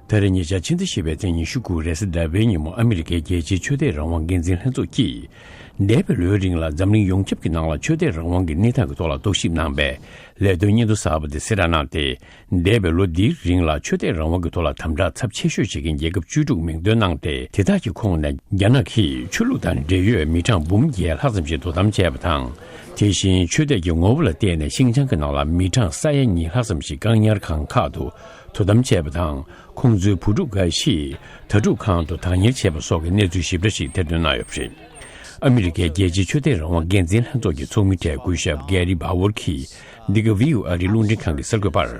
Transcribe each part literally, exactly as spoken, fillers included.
ད་རེས་ཉེ་ཆར་ཕྱི་ཟླ་བཞི་པའི་ཚེས་ཉི་ཤུ་དགུ་རེས་གཟའ་ཟླ་བའི་ཉིན་མོ་ཨ་མི་རི་ཀའི་རྒྱལ་སྤྱིའི་ཆོས་དད་རང་དབང་འགན་འཛིན་ལྷན་ཚོགས་ཀྱིས། འདས་པའི་ལོའི་རིང་ལ་འཛམ་གླིང་ཡོངས་ཁྱབ་ཀྱི་ནང་ལ་ཆོས་དད་རང་དབང་གི་གནས་སྟངས་ཀྱི་ཐོག་ལ་རྟོག་ཞིབ་གནང་བའི་ལས་དོན་སྙན་ཐོ་གསར་པ་དེ་གསལ་བསྒྲགས་གནང་སྟེ། འདས་པའི་ལོ་འདིའི་རིང་ལ་ཆོས་དད་རང་དབང་གི་ཐོག་ལ་དམ་དྲག་ཚབས་ཆེ་ཤོས་བྱེད་མཁན་རྒྱལ་ཁབ་བཅུ་དྲུག་མིང་འདོན་གནང་སྟེ། དེ་དག་གི་ཁོངས་ནས་རྒྱ་ནག་གིས་ཆོས་ལུགས་དང་འབྲེལ་ཡོད་མི་གྲངས་འབུམ་བརྒྱད་ལྷག་ཙམ་ཞིག་དོ་དམ་བྱས་པ་དང་། དེ་བཞིན་ཆོས་དད་ཀྱི་ངོ་བོ་ལ་བརྟེན་ནས་ཤིན་ཅང་གི་ནང་ལ་མི་གྲངས་ས་ཡ་གཉིས་ལྷག་ཙམ་ཞིག་བཀག་ཉར་ཁང་ཁག་ཏུ་དོ་དམ་བྱས་པ་དང་། ཁོང་ཚོའི་བུ་ཕྲུག་འགའ་ཞིག་དྭ་ཕྲུག་ཁང་དུ་བདག་གཉེར་བྱས་པ་སོགས་ཀྱི་གནས་ཚུལ་ཞིབ་ཕྲ་ཞིག་ཐེར་འདོན་གནང་ཡོད་པ་རེད། ཨ་མི་རི་ཀའི་རྒྱལ་སྤྱིའི་ཆོས་དད་རང་དབང་འགན་འཛིན་ལྷན་ཚོགས་ཀྱི་ཚོགས་མི་གྲས་སྐུ་ཞབས་གྷེ་རི་བྷ་ཝར་གྱིས་འདི་ག་བྷི་ཨོ་ཨེ་ཨ་རིའི་རླུང་འཕྲིན་ཁང་གི་གསར་འགོད་པར།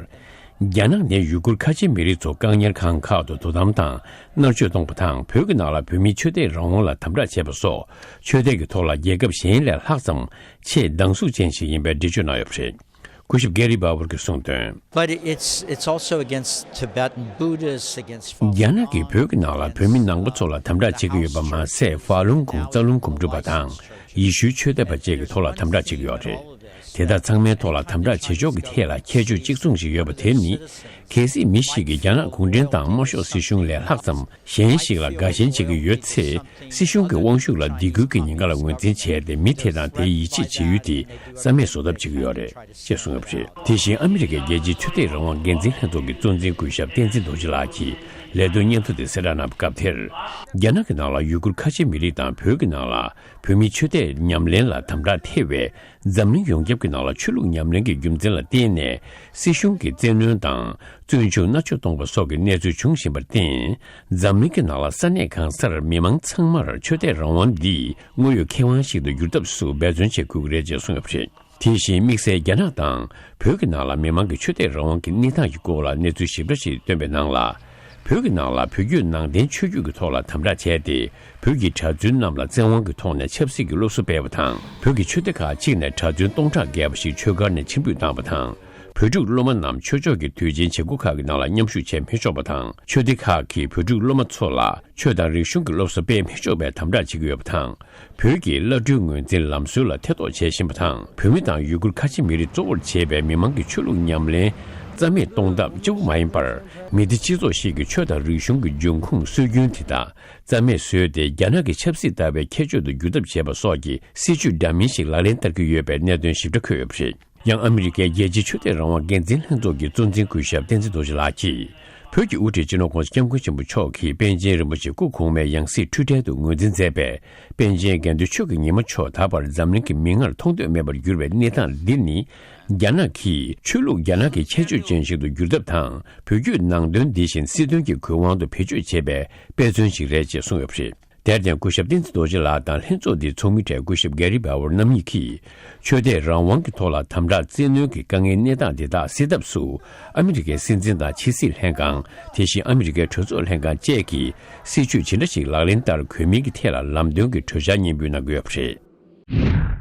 རྒྱ་ནག་ནས་ཡུ་གུར་ཁ་ཆེ་མི་རིགས་ཚོ་བཀག་ཉར་ཁང་ཁག་ཏུ་དོ་དམ་དང་མནར་གཅོད་གཏོང་པ་དང་། བོད་ཀྱི་ནང་ལ་བོད་མིའི་ཆོས་དད་རང་དབང་ལ་དམ་དྲག་བྱས་པ་སོགས་ཆོས་དད་ཀྱི་ཐོག་ལ་རྒྱལ་ཁབ་གཞན་ལས་ལྷག་ཙམ་ཆེས་སྡང་ཟུག་ཅན་ཞིག་ཡིན་པའི་འགྲེལ་བརྗོད་གནང་ཡོད་པ་རེད། སྐུ་ཞབས་གྷེ་རི་བྷ་ཝར་གྱིས་གསུངས་དོན། But it's it's also against Tibetan Buddhists, against Falun རྒྱ་ནག་གིས་བོད་ཀྱི་ནང་ལ་བོད་མི་ནང་པ་ཚོ་ལ་དམ་དྲག་བྱེད་ཀྱི་ཡོད་པ་མ་ཟད། ཧྥ་ལུང་གུང་། རྩ་རླུང་སྒོམ་སྒྲུབ་པ་དང་ཡེ་ཤུའི་ཆོས་དད་པ་བཅས་ཀྱི་ཐོག་ལ་དམ་དྲག་བྱེད་ཀྱི་ཡོད་རེད། དེ་དག་ཚང་མའི་ཐོག་ལ་དམ་དྲག་བྱེད་ཕྱོགས་ཀྱི་ཐད་ལ་ཁྱད་ཆོས་གཅིག་མཚུངས་ཤིག་ཡོད་པ་དེ་ནི། གལ་སྲིད་མི་ཞིག་གིས་རྒྱ་ནག་གུང་ཁྲན་ཏང་དམར་ཤོག་སྲིད་གཞུང་ལས་ལྷག་ཙམ་གཞན་ཞིག་ལ་དགའ་ཞེན་བྱེད་ཀྱི་ཡོད་ཚེ། སྲིད་གཞུང་གི་དབང་ཤུགས་ལ་སྡིགས་སྐུལ་གྱི་ཉེན་ཁ་ལ་ངོས་འཛིན་བྱས་ཏེ། མི་དེ་དང་དེའི་ཡིད་ཆེས་བྱེད་ཡུལ་དེ་རྩ་མེད་བཟོ་ཐབས་བྱེད་ཀྱི་ཡོད་རེད། ཅེས་གསུངས་ཡོད་པ་རེད། དེ་བཞིན་ཨ་མི་རི་ཀའི་རྒྱལ་སྤྱིའི་ཆོས་དད་རང་དབང་འགན་འཛིན་ལྷན་ཚོགས་ཀྱི་གཙོ་འཛིན་སྐུ་ཞབས་བསྟན་འཛིན་རྡོ་རྗེ་ལགས་ཀྱིས་ལས་དོན་སྙན་ཐོ་དེ་གསལ་བསྒྲགས་གནང་བའི་སྐབས་དེར། རྒྱ་ནག་གི་ནང་ལ་ཡུ་གུར་ཁ་ཆེ་མི་རིགས་དང་བོད་ཀྱི་ནང་ལ་བོད་མིའི་ཆོས་དད་ཉམས་ལེན་ལ་དམ་དྲག་ཐེབས་པའི་འཛམ་གླིང་ཡོངས་ཁྱབ་ཀྱི་ནང་ལ་ཆོས་ལུགས་ཉམས་ལེན་གྱི་རྒྱུ་མཚན་ལ་བརྟེན་ནས་སྲིད་གཞུང་གིས་བཙན་གནོན་དང་བཙོན་འཇུག་མནར་གཅོད་གཏོང་པ་སོགས་ཀྱི་གནས་ཚུལ་བྱུང་བཞིན་པར་བརྟེན། འཛམ་གླིང་གི་ནང་ལ་ས་གནས་གང་སར་མི་མང་ཚང་མར་ཆོས་དད་རང་དབང་འདི་དངོས་ཡོད་ཁེ་དབང་ཞིག་ཏུ་འགྱུར་ཐབས་སུ་འབད་བརྩོན་བྱེད་དགོས་ཀྱི་རེད་ཅེས་གསུངས་ཡོད་པ་རེད། དེ་བཞིན་དམིགས་བསལ་རྒྱ་ནག་དང་བོད་ཀྱི་ནང་ལ་མི་མང་གི་ཆོས་དད་རང་དབང་གི་གནས་སྟངས་ཀྱི་སྐོར་ལ་གནས་ཚུལ་ཞིབ་ཕྲ་ཞིག་བཏོན་པའི་ནང་ལ། བོད་ཀྱི་ནང་ལ་བོད་བརྒྱུད་ནང་བསྟན་ཆོས་བརྒྱུད་ཀྱི་ཐོག་ལ་དམ་དྲག་བྱས་ཏེ། བོད་ཀྱི་གྲྭ་བཙུན་རྣམས་ལ་བཙན་དབང་གི་ཐོག་ནས་ཆབ་སྲིད་ཀྱི་སློབ་གསོ་སྤེལ་བ་དང་། བོད་ཀྱི་ཆོས་སྡེ་ཁག་ཅིག་ནས་གྲྭ་བཙུན་སྟོང་ཕྲག་བརྒལ་བ་ཞིག་ཆོས་སྒར་ནས་ཕྱིར་འབུད་བཏང་བ་དང་། བོད་ཕྲུག་སློབ་མ་རྣམས་ཆོས་ཕྱོགས་ཀྱི་དུས་ཆེན་བྱེད་སྒོ་ཁག་གི་ནང་ལ་མཉམ་ཞུགས་བྱེད་མི་ཆོག་པ་དང་། ཆོས་སྡེ་ཁག་གིས་བོད་ཕྲུག་སློབ་མ་ཚོ་ལ་ཆོས་དང་རིག་གཞུང་གི་སློབ་གསོ་སྤེལ་མི་ཆོག་པའི་དམ་དྲག་བྱེད་ཀྱི་ཡོད་པ་དང་། བོད་ཀྱི་བླ་སྤྲུལ་ངོས་འཛིན་ལམ་སྲོལ་ལ་ཐེ་གཏོགས་བྱེད་བཞིན་པ་དང་། བོད་མི་དང་ཡུ་གུར་ཁ་ཆེ་མི་རིགས་གཙོ་བོར་བྱས་པའི་མི་མང་གི་ཆོས་ལུགས་ཉམས་ལེན་རྩ་མེད་གཏོང་ཐབས་གཅིག་པུ་མ་ཡིན་པར། མི་སྡེ་སྤྱི་ཚོགས་ཤིག་གི་ཆོས་དང་རིག་གཞུང་གི་འབྱུང་ཁུངས་སྲོལ་རྒྱུན་དེ་དག་རྩ་མེད་བཟོས་ཏེ། རྒྱ་ནག་གི་ཆབ་སྲིད་ལྟ་བའི་ཁྱད་ཆོས་དུ་འགྱུར་ཐབས་བྱས་པ་སོགས་ཀྱི་སྲིད་བྱུས་འདྲ་མིན་ཞིག་ལག་ལེན་བསྟར་གྱི་ཡོད་པའི་གནད་དོན་ཞིབ་ཕྲ་འཁོད་ཡོད་པ་རེད། ཡང་ཨ་མི་རི་ཀའི་རྒྱལ་སྤྱིའི་ཆོས་དད་རང་དབང་འགན་འཛིན་ལྷན་ཚོགས་ཀྱི་གཙོ་འཛིན་སྐུ་ཞབས་བསྟན་འཛིན་རྡོ་རྗེ་ལགས་ཀྱིས། བོད་ཀྱི་དབུ་ཁྲིད་སྤྱི་ནོར་༸གོང་ས་༸སྐྱབས་མགོན་ཆེན་པོ་མཆོག་གིས་པཎ་ཆེན་རིན་པོ་ཆེ་སྐུ་གོང་མའི་ཡང་སྲིད་འཁྲུལ་བྲལ་དུ་ངོས་འཛིན་མཛད་པའི་པཎ་ཆེན་དགེ་འདུན་ཆོས་ཀྱི་ཉི་མ་མཆོག་ད་བར་འཛམ་གླིང་གི་མིག་སྔར་མཐོང་ཐོས་མེད་པར་གྱུར་བའི་གནས་སྟངས་འདི་ནི། རྒྱ་ནག་གིས་ཆོས་ལུགས་རྒྱ་ནག་གི་ཁྱད་ཆོས་ཅན་ཞིག་ཏུ་འགྱུར་ཐབས་དང་། བོད་བརྒྱུད་ནང་བསྟན་འདི་བཞིན་སྲིད་དོན་གྱི་གོས་དབང་དུ་བེད་སྤྱོད་བྱེད་པའི་དཔེ་མཚོན་ཞིག་རེད་ཅེས་གསུངས་ཡོད་པ་རེད། དེར་བརྟེན་སྐུ་ཞབས་བསྟན་འཛིན་རྡོ་རྗེ་ལགས་དང་ལྷན་ཚོགས་འདིའི་ཚོགས་མི་གྲས་སྐུ་ཞབས་གྷེ་རི་བྷ་ཝར་རྣམ་གཉིས་ཀྱིས། ཆོས་དད་རང་དབང་གི་ཐོག་ལ་དམ་དྲག་བཙན་གནོན་གྱི་དཀའ་ངལ་གནས་སྟངས་འདི་དག་སེལ་ཐབས་སུ། ཨ་མི་རི་ཀའི་སྲིད་འཛིན་དང་ཕྱི་སྲིད་ལྷན་ཁང་། དེ་བཞིན་ཨ་མི་རི་ཀའི་གྲོས་ཚོགས་ལྷན་ཁང་བཅས་ཀྱིས་སྲིད་བྱུས་ཇི་འདྲ་ཞིག་ལག་ལེན་བསྟར་དགོས་མིན་གྱི་ཐད་ལ་ལམ་སྟོན་གྱི་གྲོས་འཆར་སྙན་འབུལ་གནང་གི་ཡོད་པ་རེད།